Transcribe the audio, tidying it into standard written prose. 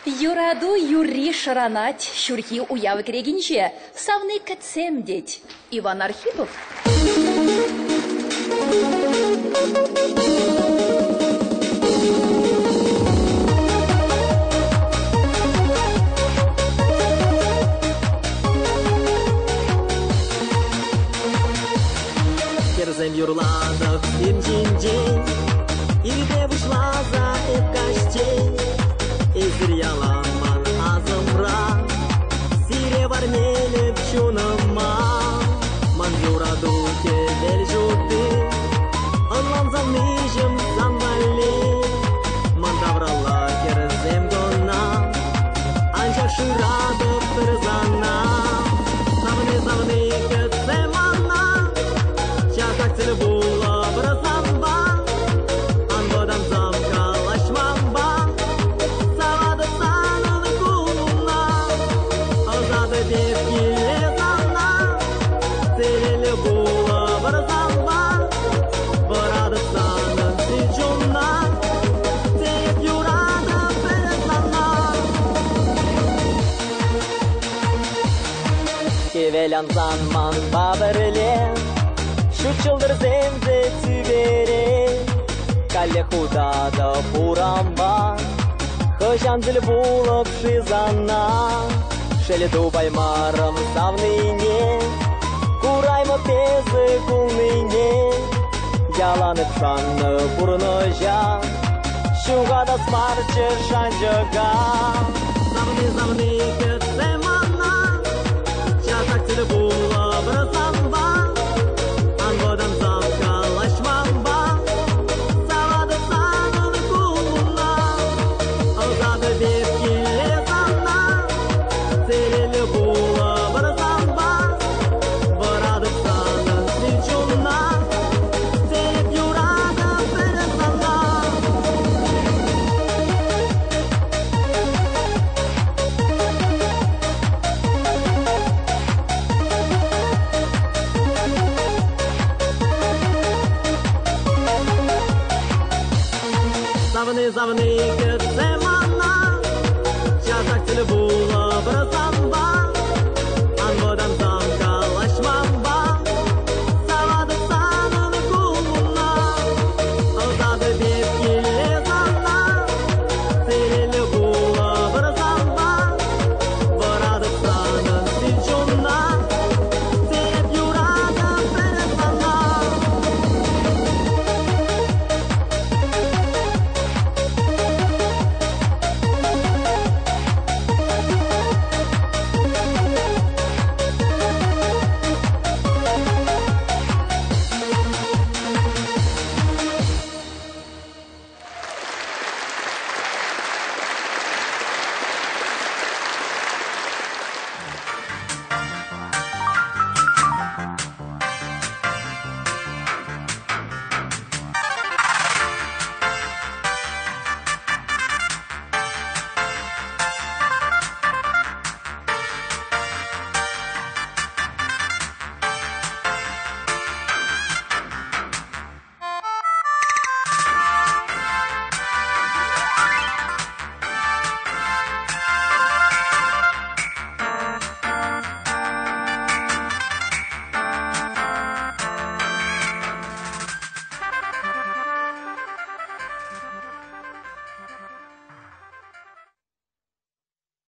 Юрату юрри шӑранать ҫурхи уяв кӗрекинче. Савни кӗтсем, тет Иван Архипов. Хӗрсем юрлатӑп им ҫинчен, Ирпе пуҫласа эп каҫчен. Эсир ялан ман асӑмра, Сире парнелӗп чунӑма. Ман юрату хӗвел ҫути, Ӑнлансан ниҫӗм сан валли. Ман тавралла хӗрсем кӑна, Анчах шыратӑп пӗр сана. Савни, савни, кӗтсе мана, Часах тӗл пулӑпӑр санпа. Ан вӑтансам калаҫманпа, Саватӑп санӑн куллуна. Ӑсатӑп эп киле сана, Телейлӗ пулӑпӑр санпа. Вӑратӑп санӑн чунна, Теп юратӑп пӗр сана. Хӗвел ансан манпа пӗрле Ҫут ҫӑлтӑрсем те тӳпере. Каллех утатӑп урампа, Хӑҫан тӗл пулӑп-ши сана? Шел тупаймарӑм савнине, Кураймӑп эсӗ кулнине. Ялан эп шаннӑ пурнӑҫа, Ҫухатас марччӗ шанчӑка. Савни, савни, кӗтсе мана, Часах тӗл пулӑпӑр санпа. Ан вӑтансам калаҫманпа, Саватӑп санӑн куллуна. Ӑсатӑп эп киле сана, Телейлӗ пулӑпӑр санпа. Вӑратӑп санӑн чунна, Теп юратӑп пӗр сана. Савни, савни, кӗтсе мана, Часах тӗл пулӑпӑр санпа.